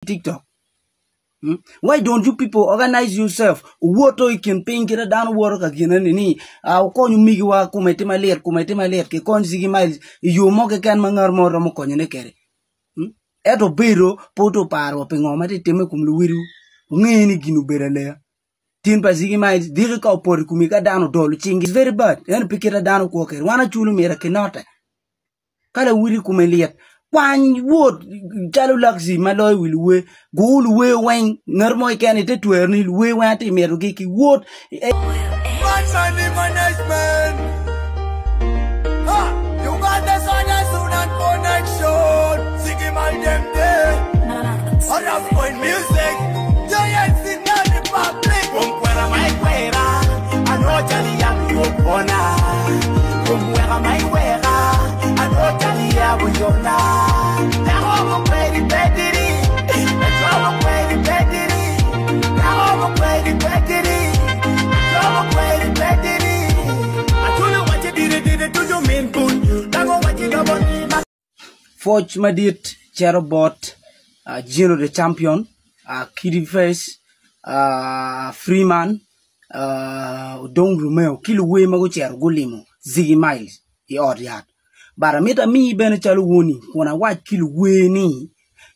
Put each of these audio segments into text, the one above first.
TikTok. Hmm? Why don't you people organize yourself? Wuwoto i kin piny kite dano woto ka gine-ni ni ah, wukony omegiwa kome tye malit, kome tye malit, kikony Ziggy Miles i yo mo keken ma ngat mo romo konyone kwede. Hmm? Ento bedo pe wuto paro wa pi ngo ma tye timme i kom luwotwu. Wunge ni gin obedo aleya. Tin pa Ziggy Miles diki ka opoto i komi ka dano odolo cingi. It's very bad. Ento pe kite dano kwo kwede. Wan aculo myero kinote. Ka lawoti kome lyet, kwany wot calo lakci ma loyo wi luwer, gur luwer weng, ngat mo keken ite tweroni luwer weng atye mitogi ki wot. Man money management. Ha! Uganda Southern Sudan connection. Ziggy mal dem there. Arab point music. Giants in the republic. Kumkwera maikwera. Anochali yam yopona. Kumweka maiweka. Anochali yabo yona. Dako mukweri bediri. Laco mukweri bediri. Dako mukweri bediri. Laco mukweri bediri. Atulo waci dire dire ducu min bun. Dako waci lobo ni ma. Pwoc madit cito bot Gino the Champion, Kidi Face, Freeman, Odong Romeo ki luwer ma gucito gulimo Ziggy Miles i ot yat. But amito ami bene calo woni kun awac ki luwer ni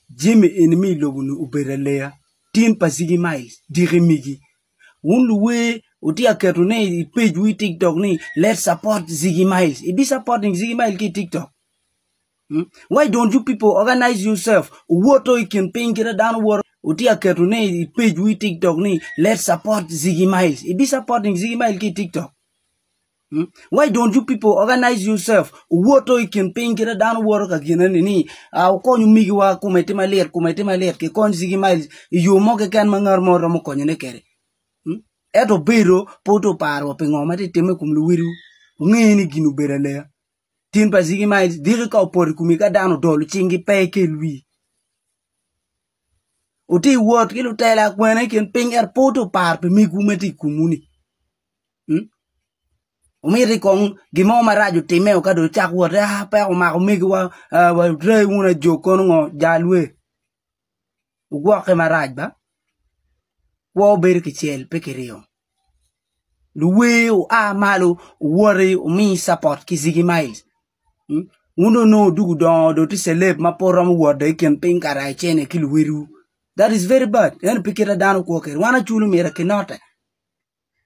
jami eni me i lobo-ni obedo aleya tin pa Ziggy Miles diki migi. Wun luwer wutye ka ketone i pejwu i tiktok ni let's support Ziggy Miles. Ibi supporting Ziggy Miles ki i tiktok? Hmm? Why don't you people organize yourself? Wuwoto i kin piny kite dano woto. Wutye ka ketone i pejwu i tiktok ni let's support Ziggy Miles. Ibi supporting Ziggy Miles ki i tiktok? Hmm? Why don't you people organize yourself? Wuwoto i kin piny kite dano woto ka gine-ni ni ah, wukony omegiwa kome tye malit, kome tye malit, kikony Ziggy Miles i yo mo keken ma ngat mo romo konyone kwede. Hmm? Ento bedo pe wuto paro wa pi ngo ma tye timme i kom luwotwu. Wunge ni gin obedo aleya. Tin pa Ziggy Miles diki ka opoto i komi ka dano odolo cingi pe ikel wii. Wuti wot ki lutela kwene i kin piny ento pe wuto paro pi megwu ma tye i komwu-ni. Hmm? Omiti kong gin mo marac otimme ka dong ocak wot ah peko omako omegiwa ah, warai wun ajog kono ngo jalwe. Wugwokke marac ba. Kwo bedo kicel pe kiryo. Luwer oa malo owoti wumi capot ki Ziggy Miles. Hmm? Wun dong nongo odwogo dongo dong tye celeb ma pe wuromo wot dong i kin piny kare ki luwotwu. That is very bad. Ento pe kit ma dano kwo kwede. Wan aculo myero kinote.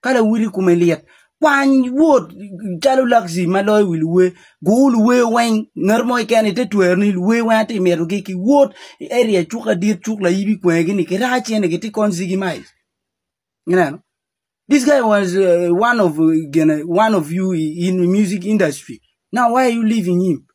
Ka lawoti kome lyet, kwany wot calo lakci ma loyo wi luwer, gur luwer weng, ngat mo keken ite tweroni luwer weng atye mitogi ki wot i area cuk adit cuk layibi kwegi ni kirac cene gitye kony Ziggy Miles. Ineno? This guy was uh, one of uh, gonna, one of you in the music industry. Now why are you leaving him?